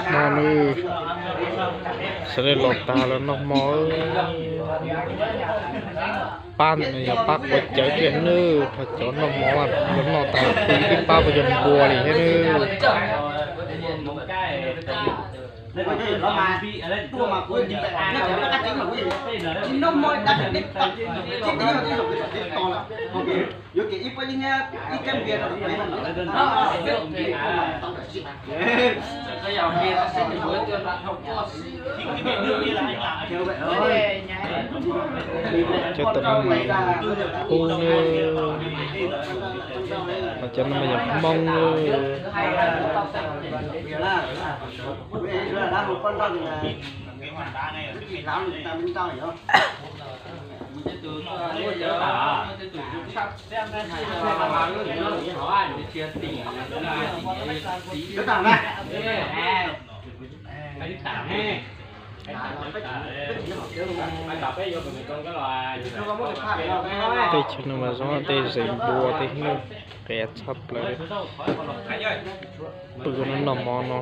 Hmo no sawv daws los tag los noj hmo. Pab ntawm no yog pab quav cawv thiab nawb, ho cov noj hmo los noj tag pw ib pab puas yog npua li thiab nawb. Cov tam no mas Hmoob nawb, mas cov no mas yog Hmoob nawb. Tej chaw no mas zoo tej zeem npua tej hnub qias tshaj plaws. Pw no noj mov no.